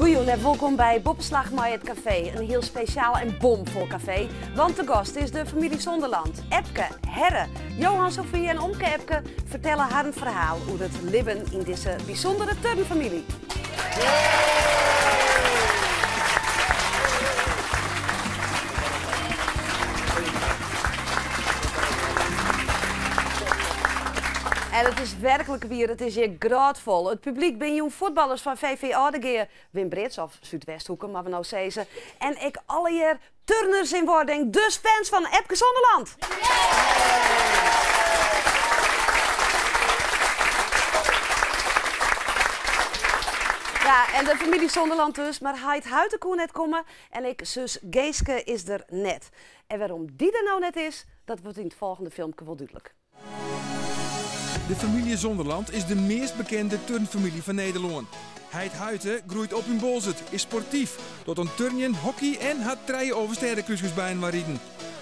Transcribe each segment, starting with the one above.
Goeie en welkom by Boppeslach mei it Kafee. In hiel spesjaal en bomfol kafee. Want de gast is de famylje Zonderland. Epke, Herre, Johan, Sophie en omke Epke fertelle harren ferhaal oer it libben yn dizze bysûndere turnfamylje. En it is werklik wier, it is hjir grôtfol. It publyk binne jong fuotballers fan VV Aldegea, Wim Brits of Súdwesthoeke, moatte we no sizze. En ek allegear turners yn wording, dus fans fan Epke Zonderland! Ja, en de famylje Zonderland dus, mar heit Huite koe net komme en ek sus Geeske is der net. En wêrom dy der no net is, dat wurdt yn it folgjende filmke wol dúdlik. De famylje Zonderland is de meast bekende turnfamylje fan Nederlân. Heit Huite groeit op yn Boalsert, is sportyf, docht oan turnjen, hockey en hat trije Alvestêdekrúskes byinoar riden.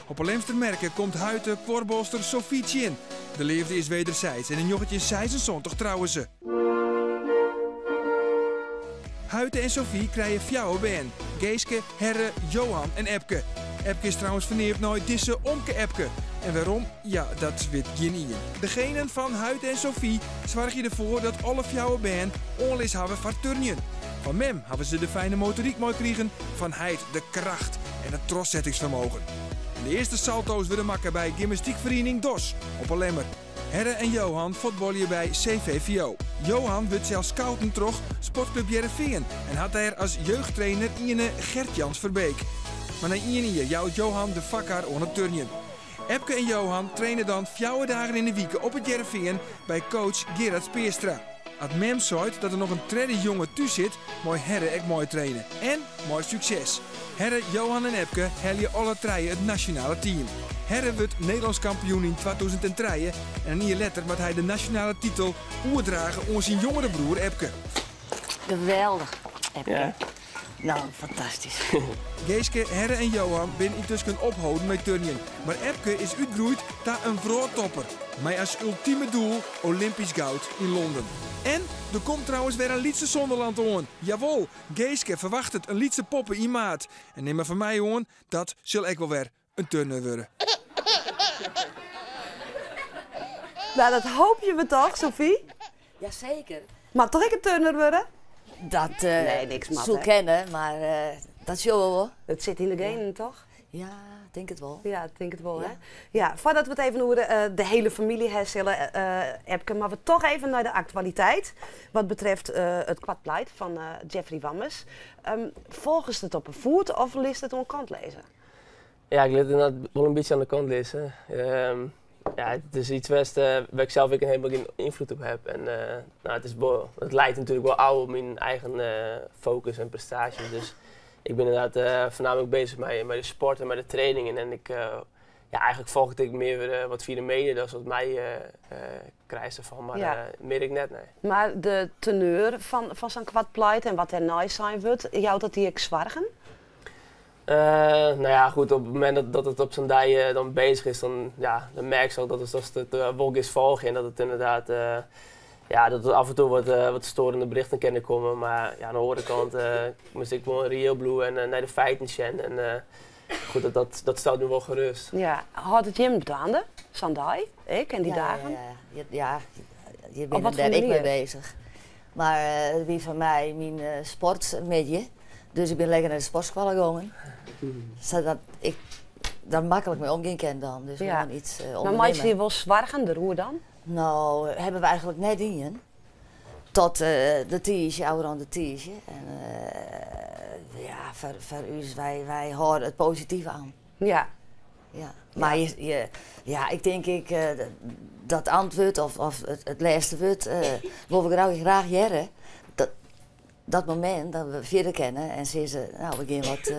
Op 'e Lemster Merke komt Huite kuorbalster Sophie tsjin. De leafde is wederzijds en yn njoggentjinhûndertseisensantich trouwe se. Huite en Sophie krije fjouwer bern, Geeske, Herre, Johan en Epke. Epke is trouwens ferneamd nei dizze omke Epke. En wêrom? Ja, dat wit gjinien. De genen fan Huite en Sophie soargje derfoar dat alle fjouwer bern oanlis hawwe foar turnjen. Fan mem hawwe se de fijne motoryk meikrigen, fan heit de kracht en it trochsettingsfermogen. En de earste salto's wurde makke by gymnastykferiening DOS op 'e Lemmer. Herre en Johan fuotbalje by CVVO. Johan wurdt sels scouten troch Sportclub Hearrenfean en hat dêr as jeugdtrainer iene Gert-Jans Verbeek. Mar nei ien jier jout Johan de foarkar oan it turnjen. Epke en Johan traine dan fjouwer dagen yn 'e wike op It Hearrenfean by coach Gerard Speerstra. At mem seit dat der noch in tredde jonge thús sit, mei Herre ek meitraine. En mei sukses. Herre, Johan en Epke helje alle trije it nasjonale team. Herre wurdt Nederlânsk kampioen yn 2003 en in jier letter moat hy de nasjonale titel oerdrage oan syn jongere broer Epke. Geweldich, Epke. Ja. Nou, fantastysk. Geeske, Herre en Johan binne yntusken opholden mei turnjen, mar Epke is útgroeid ta in wrâldtopper, mei as ultime doel Olympysk goud yn Londen. En der komt trouwens wer in lytse Zonderland oan. Jawol, Geeske ferwachtet in lytse poppe yn maart. En nim mar fan my oan, dat sil ek wol wer in turner wurde. Nou, dat hoopje we toch, Sophie? Jaseker. Moat toch ek in turner wurde? Dat nee, niks moat, soe kinne, mar dat sjogge we wol. It sit yn de genen, toch? Ja, tink it wol. Ja, tink it wol, hè? Ja, foardat we it even oer de hiele famylje ha sille, Epke, moatte we toch even nei de aktualiteit wat betreft it koart pleit fan Jeffrey Wammes. Folgest it op 'e foet of litst it oan kant lizze? Ja, ik lit it inderdaad wol in bytsje oan de kant lizze. Ja, it is yts wêr't ik sels ek hielendal gjin ynfloed op ha. En no, it is wol, it liedt natuerlik wol ôf op myn eigen fokus en prestaasjes. Dus ik bin inderdaad foarnaamlik bezich mei de sport en mei de trainingen. En ik, ja, eigentlik folgje ik mear wat fia de media dan wat my krijst derfan, mar mear ek net, nee. Mar de teneur fan sa'n koart pleit en wat dêrnei sein wurdt, jout dat dy ek soargen? No ja, goed, op it momint dat it op sa'n dei dan bezich is, dan, ja, dan merkst al dat ast it wol giest folgjen en dat it inderdaad, ja, dat der af en toe wat storende berichten kinne komme. Mar ja, oan de oare kant moatst ek gewoan reëel bliuwe en nei de feiten sjen. En goed, dat stelt my wol gerust. Ja, hâldt it jim dwaande, sa'n dei ek en dy dagen? Ja, ja, je binne dêr ek mei bezich. Mar it wie foar my myn sportmiddei, dus ik bin lekker nei de sportskoalle gongen. Sadat ik der maklik mei omgean kin dan. Dus gewoan yts ûndernimme. Mar meitsje je wol soargen deroer dan? No, hawwe we eigentlik net dien. Tot de tiisdei, ôfrûne de tiisdei. En ja, foar ús, wy hâlde it posityf oan. Ja. Ja. Mar je, ja, ik tink ek dat antwurd of it lêste wurd wol we graach hearre. Dat momint dat we fierder kinne en sizze, no we gean wat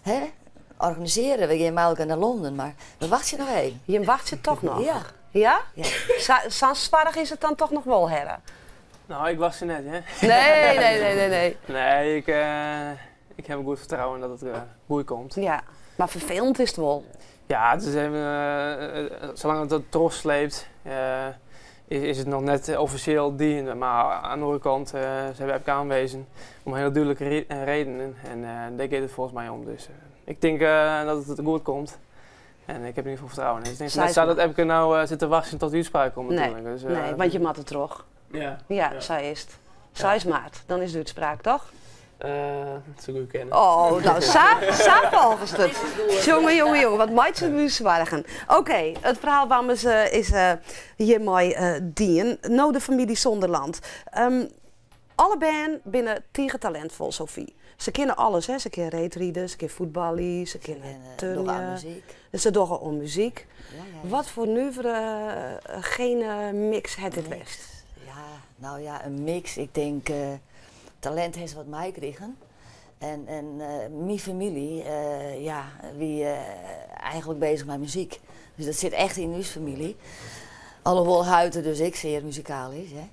hè, organisearje, we gean mei elkoar nei Londen, mar we wachtsje noch even. Jim wachtsje toch noch? Ja. Ja? Sa'n soarch is it dan toch noch wol, Herre? No, ik wachtsje net, hè. Nee, nee, nee, nee, nee. Nee, ik ha goed fertrouwen dat it goed komt. Ja, mar ferfelend is it wol. Ja, it is even, salang it trochsleept. is, is it noch net offisjeel dien. Mar oan de oare kant, se hawwe Epke oanwiisd om hiele dúdlike redenen. En dêr giet it folgens my om. Dus ik tink dat it goed komt. En ik ha der yn ieder gefal fertrouwen yn. It is net sa dat Epke no sit te wachtsjen tot de útspraak komt Nee, natuerlik. Dus, nee, want je moatte troch. Ja. Ja, sa is it. 6 maart, dan is de útspraak, toch? Dat soe goed kinne. Oh, no, sa, sa folgest it. Jonge, jonge, jonge, wat meitsje we ús soargen. Oké, it ferhaal Wammers is hjirmei dien. No de famylje Zonderland. Alle bern binne tige talintfol, Sophie. Se kinne alles, hè? Se kinne reedride, se kinne fuotbalje, se kinne turnje. Se dogge oan muzyk. Wat foar nuvere gene-mix hat dit west? Ja, no ja, in mix. Ik tink, talint ha se wat meikrigen. En, en myn famylje, ja, wie eigenlik beuzich mei muzyk. Dus dat sit echt yn ús famylje. Alhoewol Huite dus ek sear muzikaal is, hè.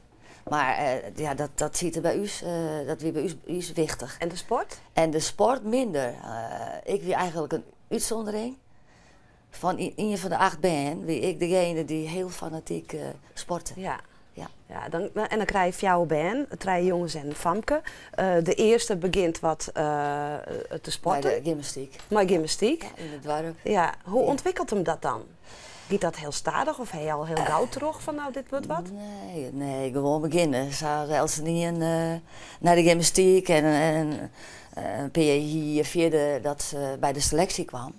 Mar ja, dat sit der by ús, dat wie by ús wichtich. En de sport? En de sport minder. Ik wie eigenlik in útsûndering. Fan ien fan de acht bern wie ik degene dy't hiel fanatyk sportte. Ja. Ja. Ja, dan, en dan krije je fjouwer bern, trije jonges en in famke. De earste begjint wat te sporten. Mei de gymnastyk. Mei gymnastyk. Ja, yn it doarp. Ja, hoe ûntwikkelt him dat dan? Giet dat hiel stadich of ha je al hiel gau troch fan no dit wurdt wat? Nee, nee, gewoan begjinne. Sa as eltsenien nei de gymnastyk en in pear jier fierder dat se by de seleksje kwam.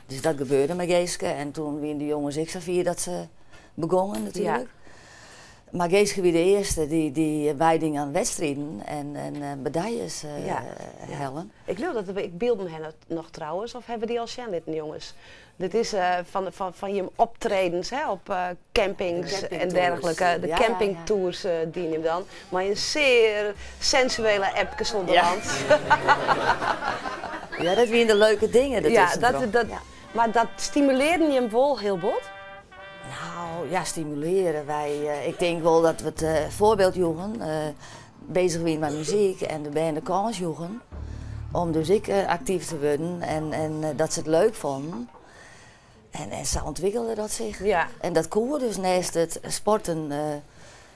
Dus dat gebeurde mei Geeske en toen wiene de jonges ek safier dat se begongen natuerlik. Mar Geeske wie de earste dy't meidie oan wedstriden en medaljes hellen. Ik leau dat ik bylden ha noch trouwens, of hawwe we dy al sjen litten jonges? Dit is fan jim optredens hè, op campings en dergelike. De campingtours diene jim dan. Mei in sear sensuele Epke Zonderland. Ja, dat wiene de leuke dingen. Ja, dat, mar dat stimulearden jim wol hiel bot? No, ja, stimulearje. Wy, ik tink wol dat we it foarbyld joegen. Bezich wiene mei muzyk en de bern de kâns joegen om dus ek aktyf te wurden en dat se it leuk fûnen. En sa ûntwikkelde dat sich. Ja. En dat koe dus neist it sporten,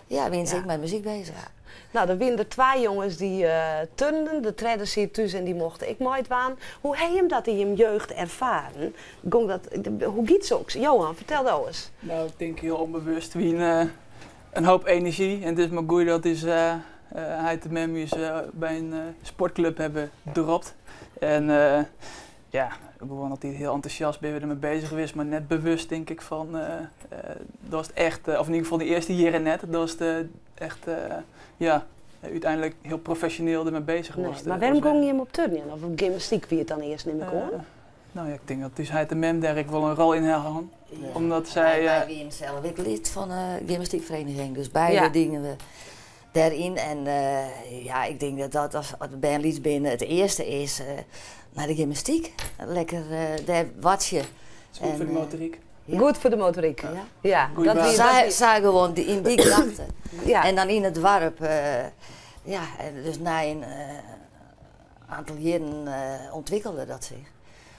ja, wiene se ek mei muzyk bezich. Ja. No, der wiene der twa jonges dy't turnden, de tredde siet thús en dy mocht ek meidwaan. Hoe ha jim dat yn jim jeugd erfaren? Gong dat, hoe giet soks? Johan, fertel do ris. No, ik tink hiel ûnbewust wie in hoop enerzjy en it is mar goed dat ús heit en mem ús by in sportklup hawwe dropt. En ja, gewoan altyd hiel entûsjast binne we dermei bezich west, mar net bewust tink ik fan datst echt, of yn ieder gefal de earste jierren net, datst echt ja, úteinlik hiel profesjoneel dermei bezich Nee, mar wêrom gongen jim op turnjen? Of op gymnastyk wie it dan earst, nim ik oan? No ja, ik tink dat ús heit en mem dêr ek wol in rol yn hawwe hân. Omdat sy. Wy wiene sels ek lid fan de gymnastykferiening, dus beide diene we dêryn. En ja, ik tink dat dat as de bern lyts binne it earste is nei de gymnastyk. Lekker dêr wachtsje. Is goed foar de motoryk. Goed foar de motoryk. Ja. Sa gewoan yn dy gedachte. En dan yn it doarp, ja, dus nei in oantal jierren ûntwikkelde dat sich.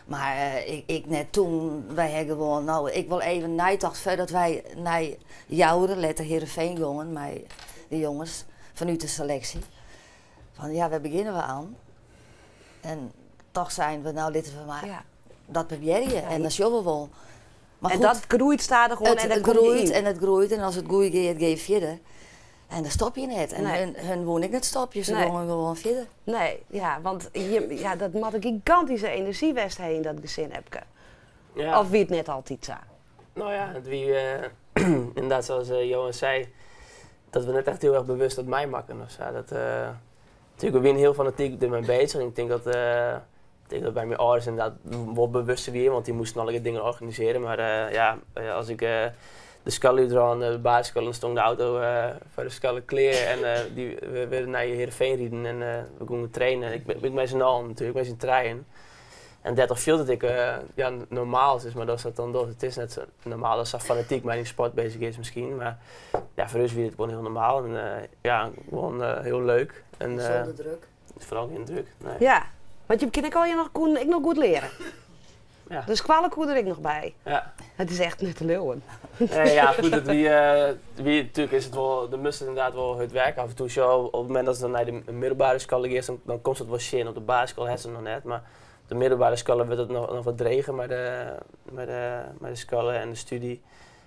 Mar ik net toen, wy ha gewoan, no ik wol even neitocht foardat wy nei Joure, letter Heerenveen gongen mei de jonges fanút de seleksje. Fan ja, wêr begjinne we oan? En toch seinen we, no litte we mar dat probearje en dan sjogge we wol. Mar en dat groeit stadichoan en it groeit en it groeit en as it goed giet, gean je fierder. En dan stopje je net. En hun woene ek net stopje, se gongen gewoan fierder. Nee, ja, want ja, dat moat in gigantyske enerzjy west ha yn dat gesin, Epke. Ja. Of wie it net altyd sa? No ja, it wie ynderdaad sa as Johan sei, dat we net echt hiel erch bewust dat meimakken of sa. Dat, natuerlik, we wiene hiel fanatyk dermei bezich en ik tink dat, ik tink dat by myn âlders ynderdaad wol bewuster wie, want dy moasten allegear dingen organisearje. Mar ja, as ik de skoalle útrûn, de basisskoalle, dan stong de auto foar de skoalle klear en dy, we werden nei Heerenveen riden en we gongen trainen. Ik mei syn allen natuerlik, mei syn trijen. En dêrtroch fielt it ek ja, normaal sis mar, datst dat dan dochst. It is net sa normaal datst sa fanatyk mei dyn sport bezich is miskien, mar ja, foar ús wie it gewoan hiel normaal en ja, gewoan hiel leuk. En, Sûnder druk. Foaral gjin druk, nee. Ja, want jim kinne ek allegear noch, koenen ek noch goed leare. Ja. De skoalle koe der ek noch by. Ja. It is echt net te leauwen. Nee, ja, goed, it wie, wie, natuerlik is it wol, der moast inderdaad wol hurd werke af en toe. Sjoch, op it momint dat se dan nei de middelbere skoalle giest, dan komst it wol sjen. Op de basisskoalle hast it noch net, mar op de middelbere skoalle wurdt it noch wat dreger mei de skoalle en de stúdzje.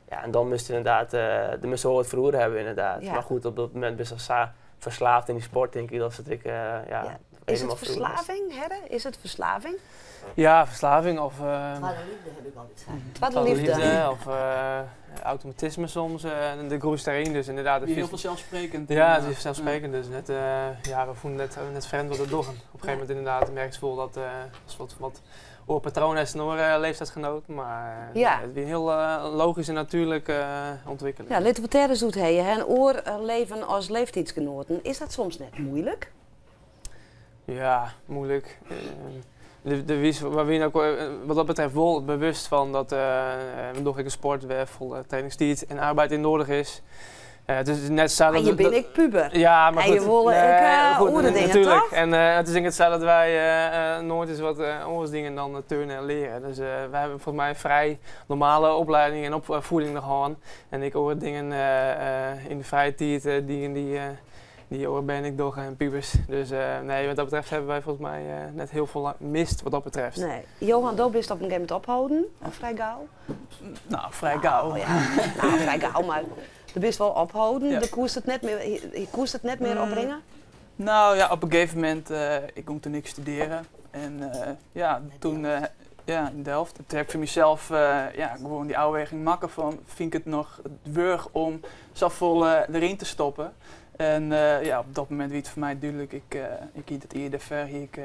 Ja, en dan moatst inderdaad, der moatst wol wat foar oer hawwe inderdaad. Ja. Mar goed, op dat momint bist al sa ferslaafd yn dy sport, tink ik, dat it ek, ja, Ja. Is it helemaal feroare is. ferslaving, Herre? Is it ferslaving? Ja, ferslaving of... Twadde leafde ha ik altyd sein. Twadde leafde. Leafde of automatisme soms, de groeit daarin. Dus inderdaad, de Heel fiets- vanzelfsprekend. Ja, het is vanzelfsprekend. Dus net, ja, we voelen net vreemd wat het doen. Op een gegeven moment inderdaad merk je wel dat als wat oorpatroon is en oor leeftijdsgenoten, maar het is een heel logisch en natuurlijk ontwikkeling. Ja, laten we het eens doen, hè. Een oor leven als leeftijdsgenoten, is dat soms net moeilijk? Ja, moeilijk. De wies, waar we ook wat dat betreft wel bewust van dat nog een sport waar vol trainingstijd en arbeid in nodig is. Het is net zo Maar dat je we bent dat ik puber. Ja, maar En je goed. wil Nee, ik goed, oren dingen, natuurlijk. toch? En het is denk ik het zo dat wij nooit eens wat anders dingen dan turnen en leren. Dus wij hebben volgens mij een vrij normale opleiding en opvoeding nog aan. En ik hoor dingen in de vrije tijd, dingen die hoor ben ik door en pubers. Dus nee, wat dat betreft hebben wij volgens mij net heel veel mist wat dat betreft. Nee. Johan, do bist op een gegeven moment ophouden? Of vrij gauw? Nou, vrij gauw. Oh, ja. Nou, vrij gauw, maar de bist wel ophouden. Ja. De koest het net meer, je koest het net meer opbrengen? Nou ja, op een gegeven moment, ik kon toen niks studeren. En ja, toen, ja, in Delft. Toen heb ik voor mezelf ja, gewoon die afweging maken van, vind ik het nog het werk om zoveel erin te stoppen? En ja, op dat moment werd het voor mij duidelijk, ik hield het eerder ver, hier ik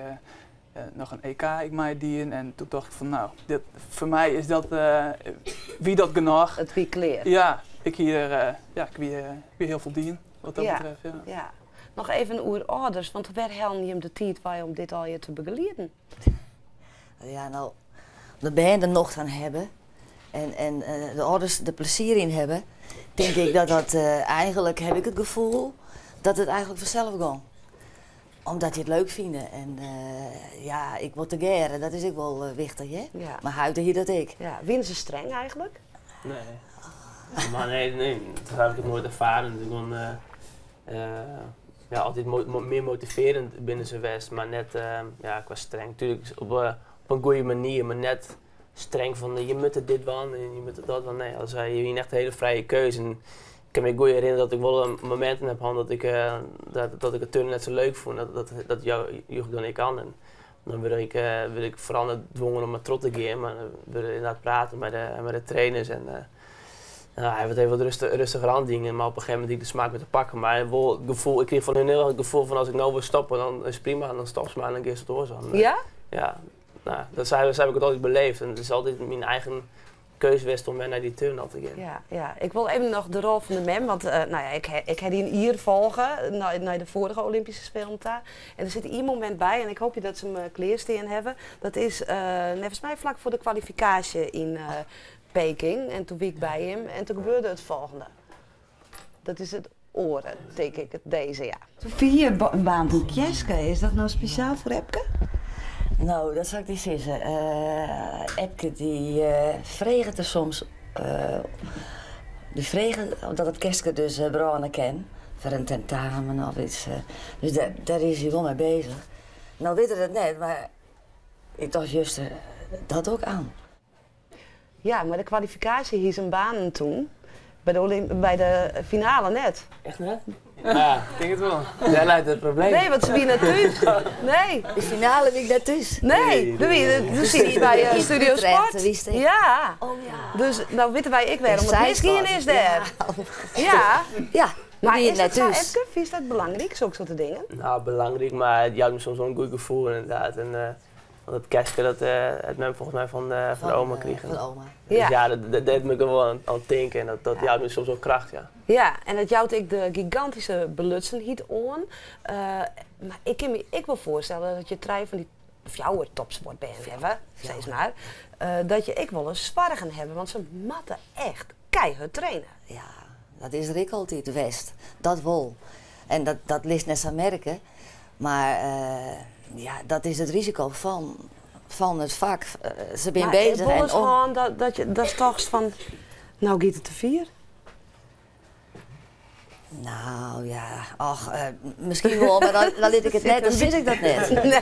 nog een EK, ik maak die in. En toen dacht ik van, nou, dit, voor mij is dat wie dat genoeg. Het wie kleer. Ja, ik hier ja, ik wie ik wie heel veel dien, wat dat betreft. Ja. Ja. Nog even oer ouders, want waar halen je hem de tijd bij om dit al je te begeleiden? Ja, nou, de band er nog aan hebben en de ouders er plezier in hebben, denk ik dat dat eigenlijk, heb ik het gevoel, dat het eigenlijk vanzelf gaat. Omdat je het leuk vindt. En ja, ik word te geren, dat is ook wel wichtig, hè? Ja. Maar huiden hier dat ik. Ja. Winnen ze streng eigenlijk? Nee. Maar nee, nee, dat heb ik het nooit ervaren. Ik ben ja, altijd meer motiverend binnen zijn west, maar net ja, qua streng. Tuurlijk op een goede manier, maar net streng van je moet er dit van en je moet er dat van. Nee, als hij, je hebt echt een hele vrije keuze. En ik kan me goed herinneren dat ik wel een momenten heb gehad dat ik het turnen net zo leuk vond. Dat jou joeg dan ik aan. En dan word ik vooral gedwongen om maar trot te gaan, maar dan word ik inderdaad praten met de trainers. En nou, hij wordt even wat rustiger aan dingen, maar op een gegeven moment die de smaak weer te pakken. Maar wel het gevoel, ik kreeg van hun heel het gevoel van als ik nou wil stoppen, dan is het prima en dan stop ze maar en dan geef ze het door. Zo. Ja? Ja, nou, dat heb ik het altijd beleefd en het is altijd mijn eigen keuze geweest om weer naar die turn te gaan. Ja, ja, ik wil even nog de rol van de mem, want nou ja, ik heb die een ier volgen naar de vorige Olympische Spelen daar. En er zit één moment bij en ik hoop je dat ze hem kleersteen hebben. Dat is volgens mij vlak voor de kwalificatie in Peking en toen wie ik bij hem en toen gebeurde het volgende. Dat is het oren, denk ik, het deze, ja. Sophie, een baan van Kjeske, is dat nou speciaal voor Epke? Nou, dat zou ik niet zeggen. Epke die vreegt er soms, die vreegt omdat het kerstke dus branden kan, voor een tentamen of iets. Dus daar is hij wel mee bezig. Nou weet hij dat net, maar ik dacht juist dat ook aan. Ja, maar de kwalificatie hier zijn banen toen. Bij de finale net. Echt net? Ja, ik denk het wel. Daar lijkt het probleem. Nee, want ze wie net thuis. Nee. De finale wie ik net thuis. Nee, Nee, de wie, nee. de, de zie je bij In Studio Utrecht, Sport. wie is het? Ja. Oh ja. Dus nou weten wij ik weer, De omdat misschien zijstad. is daar. Ja. Ja. Ja, Maar wie is net dat zo, thuis. Epke, is dat belangrijk, zulke soort dingen? Nou, belangrijk, maar het jouwt me soms wel een goed gevoel inderdaad. En want het kerstje dat het men volgens mij van de oma kreeg. Van oma. Dus Ja. ja, dat deed me wel aan het denken en dat jouwt me soms wel kracht, ja. Ja, en dat jouwt ik de gigantische belutsenheid aan. Maar ik kan me ik wel voorstellen dat je trui van die fjouwer topsport bent hebben, steeds maar. Dat je ik wel eens zwargen hebben, want ze matten echt keihard trainen. Ja, dat is er ik altijd west. Dat wel. En dat ligt net aan merken. Maar ja, dat is het risico van Fan it fak. Se binne Mar bezich en wolris om. hân dat je datst tochtst fan, no giet it te fier? Nou ja, och, miskien wol, mar dan lit ik it net, dan sis ik dat net. Nee? Nee.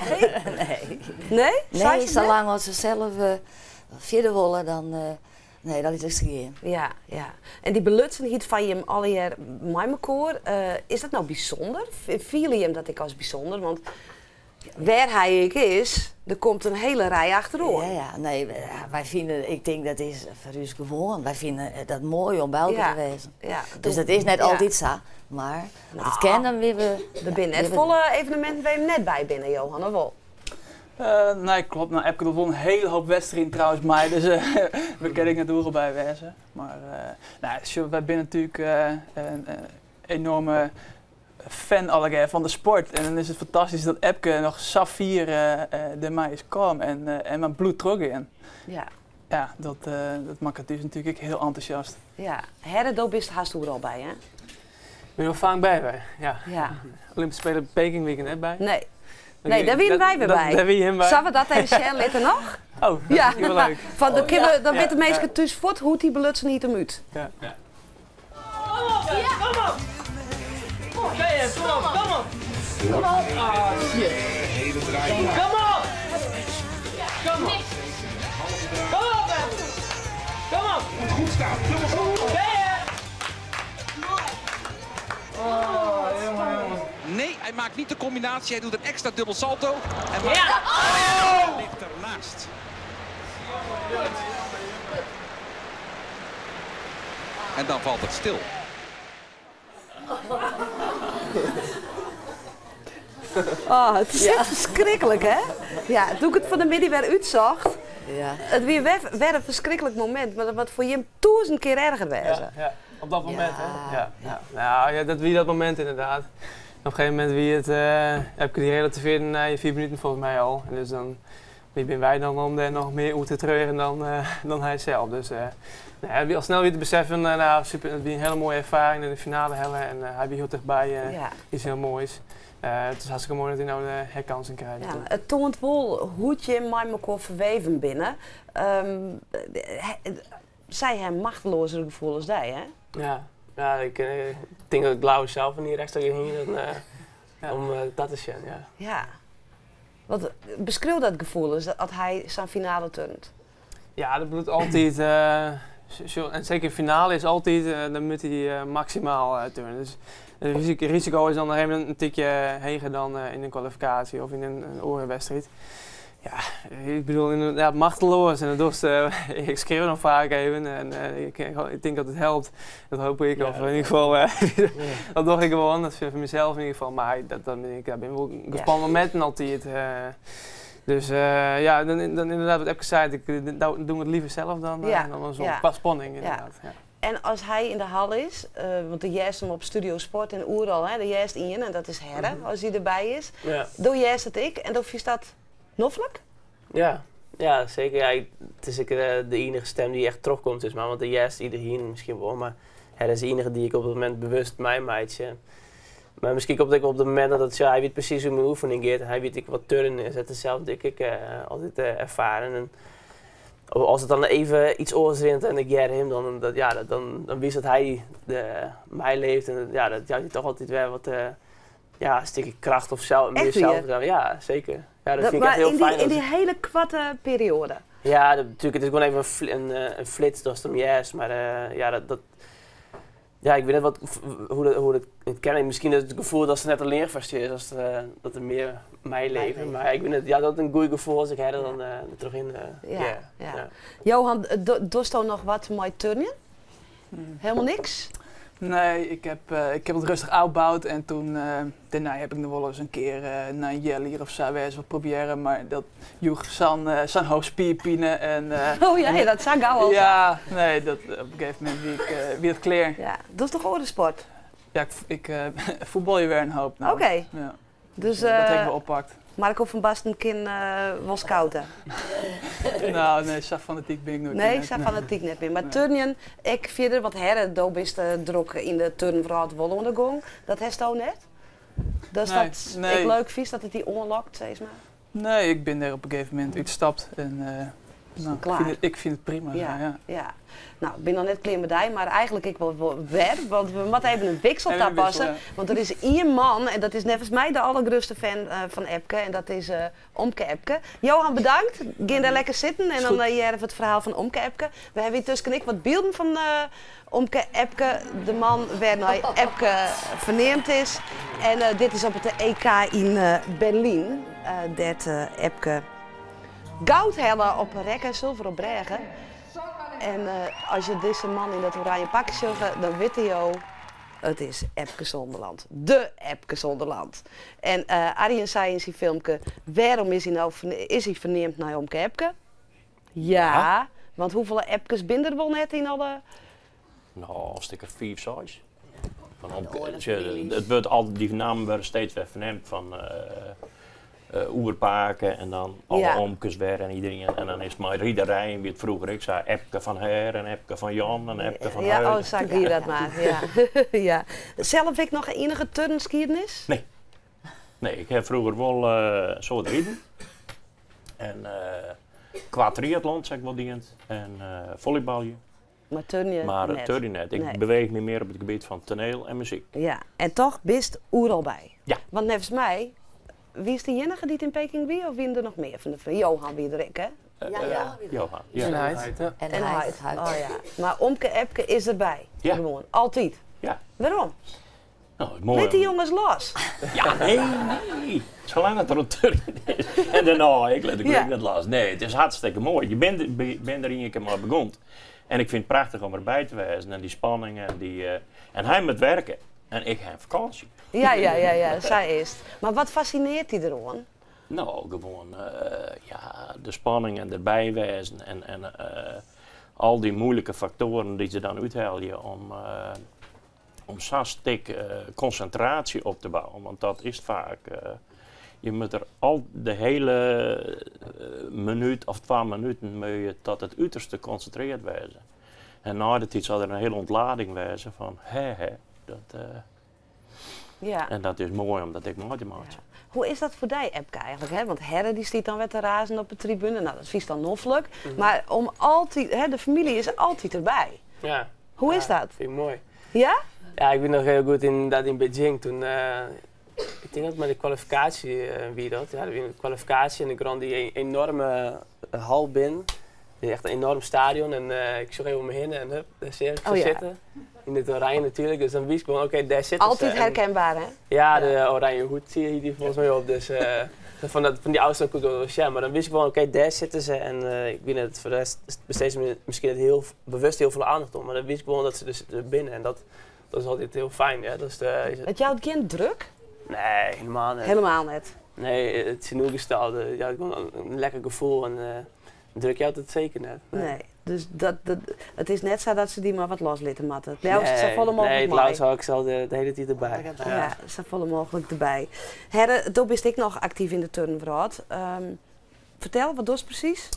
Nee? Nee, Seist it net? salang as se sels fierder wolle, dan, nee, dan lit ik se gean. Ja, ja. En dy belutsenheid fan jim allegear mei mekoar, is dat no bysûnder? Fiele jim dat ek as bysûnder? Want wêr hy ek is, der komt in hele rij achteroan. Ja, ja, nee, wy fine, ik tink dat is foar ús gewoan. Wy fine dat moai om by elkoar te wêzen. Dus dat is net altyd sa, mar as it kin dan binne we. Der binne net folle eveneminten wêr jim net by binne, Johan, of wol? Nee, klopt. No, Epke docht wol in hiele hoop wedstriden trouwens mei, dus we kinne ek net oeral by wêze. Mar no, sjoch, wy binne natuerlik in enorme fan allegear fan de sport. En dan is it fantastysk dat Epke noch sa fier dermei is kaam en mar bliuwt trochgean. Ja, dat makket ús natuerlik ek hiel entûsjast. Ja, Herre, do bist hast oeral by, hè? Bin wol faak by, wy. Ja. Olympische Spelen Peking wie ik net by. Nee. Nee, dêr wienen wy wer by. Dêr wie him by. Sille we dat even sjen litte noch? Oh, dat is wol leuk. Fan, dan kinne we, dan witte minsken thús fuort hoe't dy belutsenheid him út. Ja. Nee, hij maakt niet de combinatie. Hij doet een extra dubbel salto. En maakt... ja! Oh! Ligt ernaast. En dan valt het stil. Oh, it is echt ferskriklik, hè? Ja, doe't ik it fan 'e middei wer útsocht, it wie wer, wer in ferskriklik momint, mar dat moat foar jim tûzen kear erger wêze. Ja, ja. Op dat momint, hè? Ja, ja. Nou ja, dat wie dat momint ynderdaad. Op in gegeven momint wie it, Epke dy relativearde nei 4 minuten folgens my al. En dus dan, wie binne wy dan om dêr noch mear oer te treuren dan hy sels. Dus nee, hy wie al snel wie te beseffen, nou, super, it wie in hiele moaie erfaring en de finale helle en hy wie hiel tichtby iets hiel moais. It is hartstikke moai dat hy no de herkansing krijt. Ja, it toant wol hoe't jim mei mekoar ferweven binne. Sy ha in machteloazer gefoel as dy, hè? Ja, ja, ik tink dat ik leaver sels fan dy rechtstreeks hie dan om dat te sjen, ja. Ja. Want beskriuw dat gefoel ris, as hy sa'n finale turnt. Ja, dat bliuwt altyd, en seker finale is altyd, dan moat hy maksimaal turnen. Dus it risiko is dan noch even in tikje heger dan yn in kwalifikaasje of yn in oare wedstriid. Ja, ik bedoel, ja, machteloas en dan dochst, ik skreauw dan faak even en ik tink dat it helpt. Dat hoopje ik, of yn ieder gefal, dat doch ik gewoan, dat foar mysels yn ieder gefal. Mar dat bin ik, ja, bin wol gespannen mominten altyd. Dus ja, dan ynderdaad wat Epke sei, ik doe it leaver sels dan andersom. Kwa spanning ynderdaad. Ja. En as hy yn de hal is, want do hearst him op Studio Sport en oeral, hè, do hearst ien en dat is Herre, as hy derby is. Do hearst it ek en do fynst dat noflik? Ja, ja, seker. Ja, it is ek de iennige stim dy't echt trochkomt, sis mar. Want do hearst iderien miskien wol, mar Herre is de iennige dy't ik op it momint bewust meimeitsje. Mar miskien komt it ek op it momint dat it, ja, hy wit presys hoe't myn oefening giet en hy wit ek wat turnen is. Dat is sels ek ik altyd erfaren. En as it dan even iets oars rint en ik hear him, dan, dat, ja, dat, dan, dan witst dat hy de, my leeft. En ja, dat jout je toch altyd wer wat, ja, in stikje kracht of Echt mear wier? zelfvertrouwen. Ja, seker. Ja, dat Dat, fyn ik echt mar hiel yn dy, fijn. yn dy hiele koarte perioade? Ja, dat, natuerlik, it is gewoan even in flits datst him hearst, mar ja, dat, dat, ja, ik wit net wat, hoe dat it kin. Miskien is it gefoel datst net allinnich foar stiest, as dat der mear meileve. Mar ik wit net, ja, dat is in goed gefoel as ik Herre dan der trochhin hear. Ja. Johan, dochsto noch wat mei turnjen? Helemaal niks? Nee, ik heb het rustig opbouwd en toen, daarna heb ik nog wel eens een keer na een healjier of zo weer eens wat proberen, maar dat joech zo'n hoop spierpine en Oh ja, ja, dat sa gau al. Ja, nee, dat, op een gegeven moment wie ik wie it klear. Ja, dat is toch oare sport? Ja, ik fuotbalje wer in hoop no. Oké. Ja. Dus, Dat heb ik wel oppakt. Marco van Basten kin wol scouten? Nou, nee, sa fanatyk bin ik noait. Nee, net. sa fanatyk net mear. Mar Nee. turnjen, ek fierder, want Herre, do bist drok yn de turnwrâld wol oan de gong. Dat hast do net? Dat Nee, dat nee. ek leuk fynst, dat it dy oanlokt, sis mar? Nee, ik bin dêr op in gegeven momint útstapt en no, ik fyn it, ik fyn it prima. Ja, ja. ja. No, ik bin noch net klear mei dy, mar eigentlik ek wol wer, want we moatte even in wiksel tapasse. Want der is ien man en dat is neffens my de allergrutste fan fan Epke en dat is omke Epke. Johan bedankt, gean dêr lekker sitten en dan hearre we it ferhaal fan omke Epke. We hawwe yntusken ek wat bylden fan omke Epke, de man wêrnei Epke ferneamd is. En dit is op it EK yn Berlyn, dêr't Epke goud helle op rek en sulver op brêge. En as je dizze man yn dat oranje pak sjogge, dan witte jo, it is Epke Zonderland. De Epke Zonderland. En Arjen sei yn syn filmke, wêrom is hy no is hy ferneamd nei omke Epke? Ja, want hoefolle Epkes binne der wol net yn alle. No, in stik of fiif, seis. Fan omke, it wurdt al, dy nammen wurde steeds wer ferneamd fan oerpake en dan alle omkes wer en iderien. En dan is it mei riderijen wie it froeger ek sa, Epke fan Her en Epke fan Jan en Epke fan Ja, oh, sa gie dat mar. Ja. Ja. Sels ek noch ienige turnskiednis? Nee. Nee, ik ha froeger wol in soad riden. En kwa triatlon ha ik wol dien en follybalje. Mar turnje Mar net? turnje net. Ik Nee. beweech my mear op it gebiet fan toneel en muzyk. Ja, en toch bist oeral by. Ja. Want neffens my, wiest de iennige dy't yn Peking wie of wiene der noch mear fan de fri- Johan wie der ek, hè? Ja, Johan wie der. Johan, ja. En heit. Ja. En En heit. heit. Oh ja. Mar omke Epke is derby. Ja. Gewoan, altyd. Ja. Wêrom? No, is moai. Lit dy jonges los. Ja, nee, nee. Salang it der oan turnjen is. En dêrnei, ik lit de grut net los. Nee, it is hartstikke moai. Je binne der ien kear mei begûn. En ik fyn it prachtich om derby te wêzen. En dy spanning en dy. En hy moat werke. En ik ha fakânsje. Ja, ja, ja, ja, sa is it. Mar wat fassinearret dy deroan? No, gewoan ja, de spanning en derby wêzen en al dy muoilike faktoaren dy't se dan úthelje om om sa'n stik konsintraasje op te bouwen, want dat is faak. Je moat der al de hiele minút of twa minuten moatte je tot it uterste konsintrearre wêze. En nei de tiid sil der in hiele ûntlading wêze fan hè hè, dat, Ja. en dat is moai om dat ek mei te meitsjen. Hoe is dat foar dy, Epke, eigentlik? Hè? Want Herre dy stiet dan wer te razen op de tribune. No, dat fynst dan noflik. Mar om altyd, hè, de famylje is altyd derby. Ja. Hoe is Ja, dat? Fyn ik moai. Ja? Ja, ik wit noch hiel goed dat yn Beijing toen, ik tink dat it mei de kwalifikaasje wie dat. Ja, dat wie de kwalifikaasje en ik rûn dy enorme hal binnen. Echt in enorm stadion en ik sjoch even om my hinne en hup, dêr seach ik se Oh ja. sitten. Yn it oranje natuerlik, dus dan wist ik gewoan, oké, dêr sitte se. Altyd En herkenbaar, hè? ja, de oranje hoed hie dy folgens my op, dus fan dy ôfstân koe ik dat wol sjen. Mar dan wist ik gewoan, oké, dêr sitte se en ik wit net, foar de rest bestege se miskien net hiel bewust hiel folle oandacht oan, mar dan wist ik gewoan dat se dus der binne en dat, dat is altyd hiel fijn. Ja. Dat is de, is het- It jout gjin druk? Nee, helemaal net. Helemaal net. Nee, it tsjinoergestelde. Ja, gewoan in lekker gefoel en druk jout it seker net. Nee. Dus dat, dat, it is net sa dat se dy mar wat loslitte moatte. It leafst safolle Nee, mooglik it mei. leafst hâld ik se al de hiele tiid derby. Ja, ja, safolle mooglik derby. Herre, do bist ek noch aktyf yn de turnwrâld. Fertel, wat dochst presys?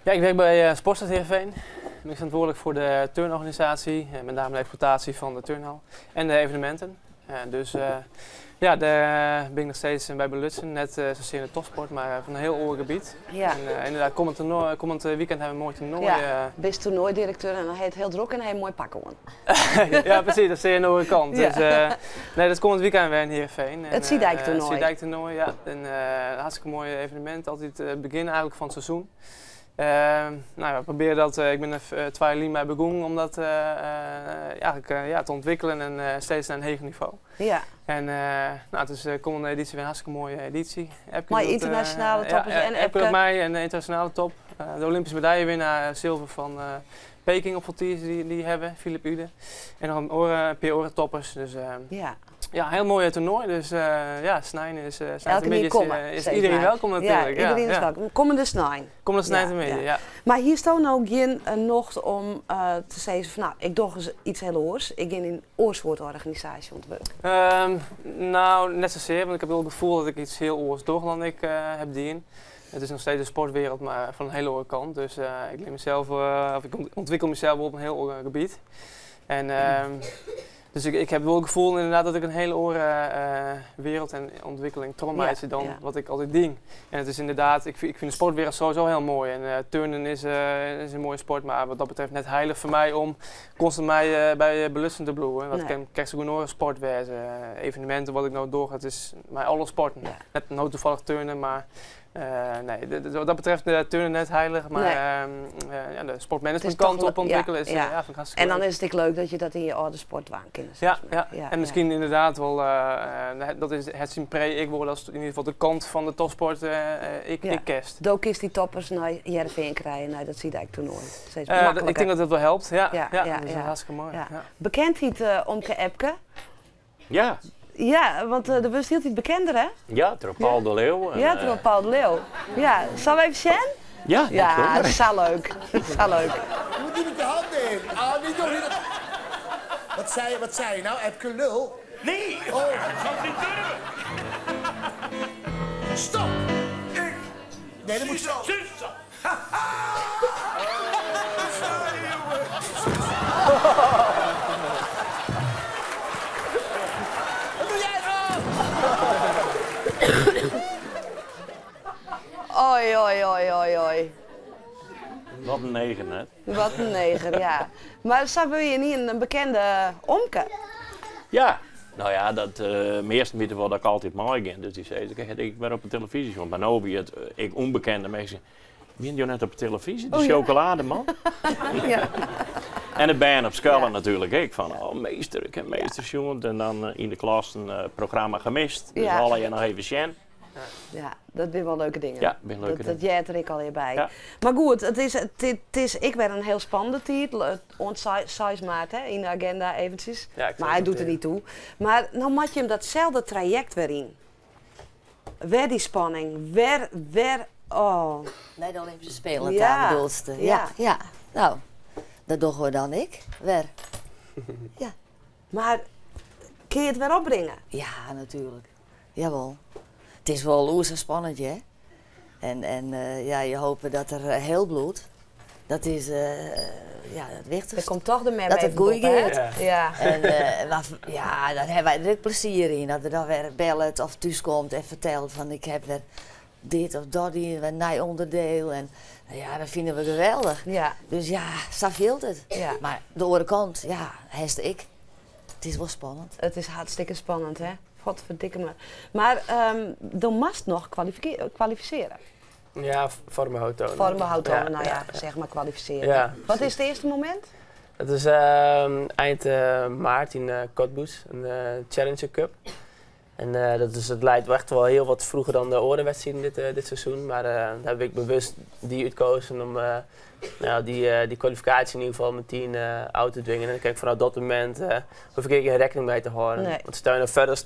Ja, ik werk by Sportstad Heerenveen. Ik bin ferantwurdlik foar de turnorganisaasje, met name de eksploitaasje fan de turnhal en de eveneminten. Dus ja, dêr bin ik noch steeds by belutsen. Net sasear yn de topsport, mar fan in hiel oar gebiet. En ynderdaad, kommend toernoai, kommend weekend hawwe we in moai toernoai. Ja, bist toernoaidirekteur en dan ha je it hiel drok en ha je in moai pak oan. Ja, presys, dat stean je oan de oare kant. Dus, nee, dat kommend weekend wer yn Heerenveen. It Siedijktoernoai. It Siedijktoernoai, ja. In hartstikke moai evenemint, altyd it begjin eigentlik fan it seizoen. No ja, we probearje dat, ik bin der twa jier lyn mei begûn om dat eigentlik ja, te ûntwikkeljen en steeds nei in heger nivo. En no, it is de kommende edysje wer in hartstikke moaie edysje. Epke Mei docht, ynternasjonale ja, toppers en Epke docht Epke. mei en de ynternasjonale top. De Olympyske medaljewinner silver fan Peking op voltiizje dy, dy hawwe, Philip Ude. En noch in oare, in pear oare toppers. Dus ja, heel moai toernoai. Dus ja, snein is Elkenien sneintemiddei is, komme, is sis iderien mar. welkom natuerlik. Ja, iderien is welkom. Kommende snein. Kommende sneintemiddei, ja. Mar hiesto no gjin nocht om te sizzen fan no, ik doch ris iets hiel oars. Ik gean yn in oar soart organisaasje oan it wurk? No, net sasear, want ik ha wol it gefoel dat ik iets hiel oars doch dan ik ha dien. It is noch steeds de sportwereld, mar fan in hiele oare kant. Dus ik lear mysels, of ik ûntwikkel mysels wol op in hiel oar gebiet. En Dus ik, ik heb wel het gevoel inderdaad dat ik een hele oare wereld en ontwikkeling trochmeitsje dan wat ik altyd die. En het is inderdaad, ik vind de sportwereld sowieso heel mooi. En turnen is een mooie sport, maar wat dat betreft net heilig voor mij om constant mij bij belusten te bliuwen. Want Nee. ik kan zo een sport wezen. Evenementen wat ik nou doorga, het is mij alle sporten. Net nou toevallig turnen, maar nee, wat dat betreft turnen net heilig, maar Nee. Ja, de sportmanagement Het is toch kant op ontwikkelen is ja, vind ik hartstikke En dan leuk. is het ook leuk dat je dat in je oude sport waan kan. Ja, Ja, en misschien inderdaad wel, dat is het zien pre, ik word als in ieder geval de kant van de topsport, ik, ik kerst. Dook is die toppers naar Heerenveen krijgen, nou, dat zie ik toernooi. Steeds makkelijker. Ik denk dat dat wel helpt, ja. Ja, dat is hartstikke mooi. Ja. Bekendheid Omke Epke. Ja. Ja, want de was hield iets bekender, hè? Ja, door Paul de Leeuw. En, Ja, door Paul de Leeuw. Ja, zal we even zien? Ja, Ja, dat zo leuk. Zo leuk. Je moet niet met je handen in. Ah, niet door hier. Wat zei je nou? Epke lul? Nee! Oh. Zou ik niet durven! Stop! Ik! Nee, dat moet zo. Zo. Wat doe jij nou? Oi, oi, oi, oi, oi. Wat een negen, hè? Wat een neger, ja. Maar zo wil je niet een bekende omke? Ja. Nou ja, dat meest weten wat ik altijd mooi ben. Dus die zei, ik ben op de televisie. Want maar nou wie het, ik onbekende mensen. Ben je net op de televisie? De Oh, ja. chocolademan. Ja. En de band op school natuurlijk. Ik van, oh meester, ik heb meester jongen. En dan in de klas een programma gemist. Dus alle je nog even zien. Ja, dat zijn wel leuke dingen. Ja, zijn leuke dat, dat dingen. jij het er ik alweer bij. Ja. Maar goed, het is, ik werd een heel spannende tijd. Ont 6 maart hè, in de agenda eventjes. Ja, ik Maar hij zal doet er het niet toe. Maar nou moet je hem datzelfde traject weer in. Weer die spanning, weer, oh. Bij de Olympische Spelen, daar bedoelste. Ja. Ja, ja. Nou, dat doen we dan ik. Weer. Ja. Maar kun je het weer opbrengen? Ja, natuurlijk. Jawel. Het is wel oerzaam spannend, hè? En ja, je hoopt dat er heel bloed. Dat is ja, het wichtigste. Er komt toch de mem Dat het even goed boppen, hè? gaat. Ja. En, maar, ja, daar hebben wij er ook plezier in. Dat er dan weer belt of thuis komt en vertelt van ik heb weer dit of dat hier, een nieuw onderdeel. En nou ja, dat vinden we geweldig. Ja. Dus ja, zo veelt het. Ja. Maar de andere kant, ja, hij ik. Het is wel spannend. Het is hartstikke spannend, hè? Godverdikke me. Maar de mast nog kwalificeren. Ja, voor mijn auto. Voor mijn auto, nou ja, zeg maar kwalificeren. Ja, Wat is het eerste moment? Het is eind maart in Cottbus, een Challenger Cup. En het leidt echt wel heel wat vroeger dan de orenwedstrijden dit seizoen. Maar daar heb ik bewust die uitgekozen om die kwalificatie in ieder geval meteen uit te dwingen. En dan kijk ik vanaf dat moment hoef ik er geen rekening mee te houden. Nee. Want stel je nou verder,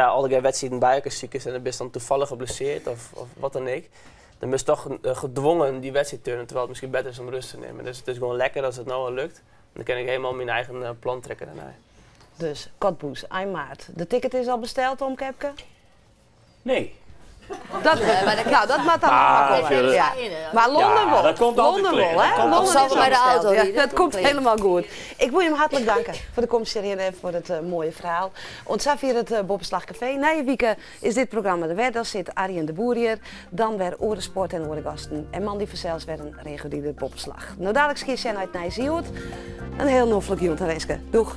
alle wedstrijden bij elkaar ziek is en dan ben je dan toevallig geblesseerd of wat dan ook. Dan ben je toch gedwongen die wedstrijd te turnen, terwijl het misschien beter is om rust te nemen. Dus het is gewoon lekker als het nou al lukt. Dan kan ik helemaal mijn eigen plan trekken daarna. Dus Cottbus, eind maart. De ticket is al besteld, Omke Epke? Nee. Dat, Nee, maar dat nou, dat maakt dan Ah, maar komen. zullen- Ja. Maar Londen Ja, wel. dat komt altijd Londen klaar. wel, hè? Dat komt Londen altijd is al bij de besteld. auto Ja, hier, dat dat komt komt helemaal goed. Ik wil je hem hartelijk danken voor de komst hierin en voor het mooie verhaal. Ontzag hier het Boppeslach Café. Na je week is dit programma de weer. Dan zit Arjen de Boer hier. Dan weer Orensport en Orengasten. En Mandy Verzels weer een reguliere Boppeslach. Nou, dadelijk schiet jij uit Nijzielhoed. Een heel noffelijk Jontarenske. Doeg!